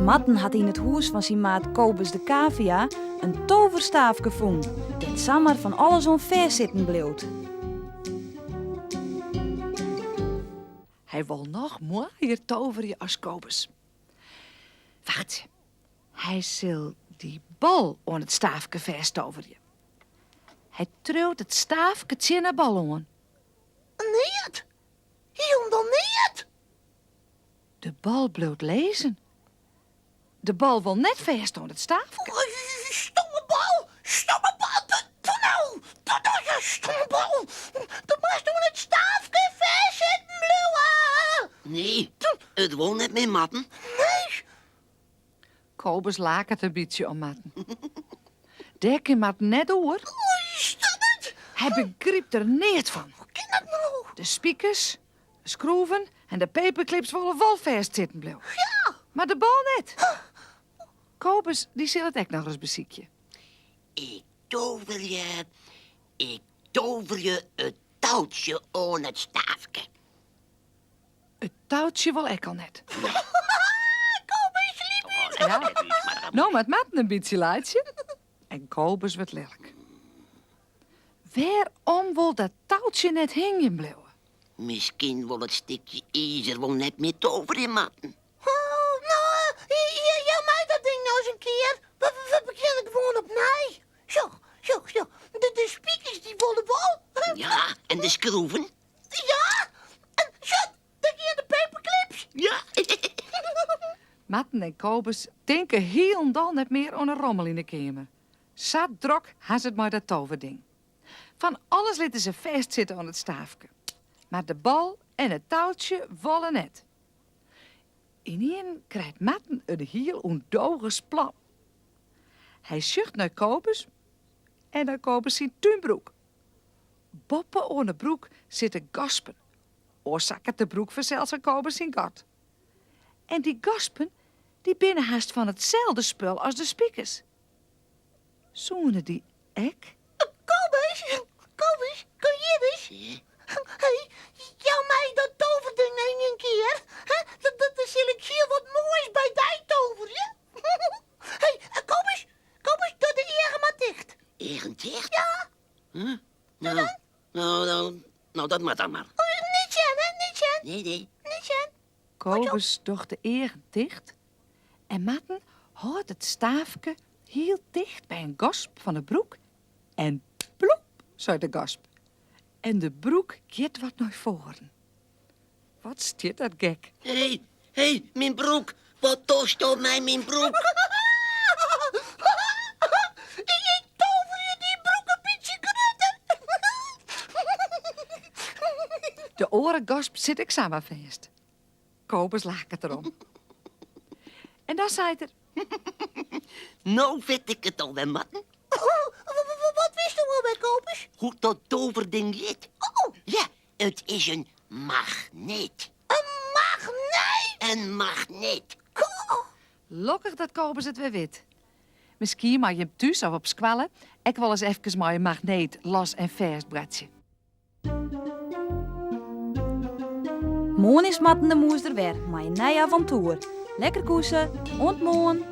Marten hat yn it hûs fan syn maat Kobus de Cavia in toverstaafke fûn, dêr't samar fan alles oan fêstsitten bliuwt. Hy wol noch moaier toverje as Kobus. Wachtsje, hy sil dy bal oan it staafke fêsttoverje. Hy triuwt it staafke tsjin 'e bal oan. Neat! Hielendal neat! De bal bliuwt lizzen. De bal wol net fêst oan it staafke. Stomme bal! Stomme bal! Doe no! Doe no, jo stomme bal! Do moatst oan it staafke fêstsitten bliuwe! Nee, it wol net mear, Marten. Nee! Kobus laket in bytsje om Marten. Dêr kin Marten net oer. Stop it! Hy begrypt der neat fan. Hoe kin dat no? De spikers, de skroeven en de paperclips wolle wol fêstsitten bliuwe. Ja! Mar de bal net. Kobus dy sil it ek nochris besykje. Ik toverje, ik toverje it toutsje oan it staafke. It toutsje wol ek al net. Kobus sliep Ja. No moat Marten in bytsje laitsje en Kobus wurdt lilk. Wêrom wol dat toutsje net hingjen bliuwe? Miskien wol it stikje izer wol net mear toverje, Marten. Oh, no, jou my dat ding no ris in kear. We begjinne gewoan opnij. Sjoch, sjoch, sjoch. De spikers dy wolle wol. Ja, en de skroeven? Ja, en sjoch, dêr gean de paperclips. Ja. Marten en Kobus tinke hielendal net mear oan 'e rommel yn 'e keamer. Sa drok ha se it mei dat toverding. Fan alles litte se fêstsitte oan it staafke. Mar de bal en it toutsje wolle net. Ynienen krijt Marten in hiel ûndogens plan. Hy sjocht nei Kobus en nei Kobus syn túnbroek. Boppe oan 'e broek sitte gaspen. Oars sakket de broek fansels fan Kobus syn gat. En dy gaspen, dy binne hast fan itselde spul as de spikers. Soene dy ek? Kobus, Kobus, kom hjir ris. Hé, jou my dat toverding in kear. Dan sil ik hiel wat moais by dy toverje. Hé, Kobus, Kobus, doch de eagen mar ticht. Eagen ticht? Ja. Huh? No, no, no, no, dat moat dan mar. Net sjen, hè, net sjen. Nee, nee. Net sjen. Kobus docht de eagen ticht en Marten hâldt it staafke hiel ticht by in gasp fan 'e broek en ploep, seit de gasp. En de broek giet wat nei foaren. Wat stiet dat gek. Hé, hé, myn broek. Wat dochsto mei myn broek? Ik toverje dyn broek in bytsje grutter. De oare gasp sit ek samar fêst. Kobus laket derom. En dan seit er. No wit ik it alwer, Marten. Wat witsto alwer, Kobus? Hoe't dat toverding hjit. Oh. Ja, it is in magneet. In magneet? In magneet. Lokkich dat Kobus it wer wit. Miskien mei jim thús of op skoalle ek wolris efkes mei in magneet los en fêst boartsje. Moarn is Marten de Mûs der wer mei in nij aventoer. Lekker koese, oant moarn!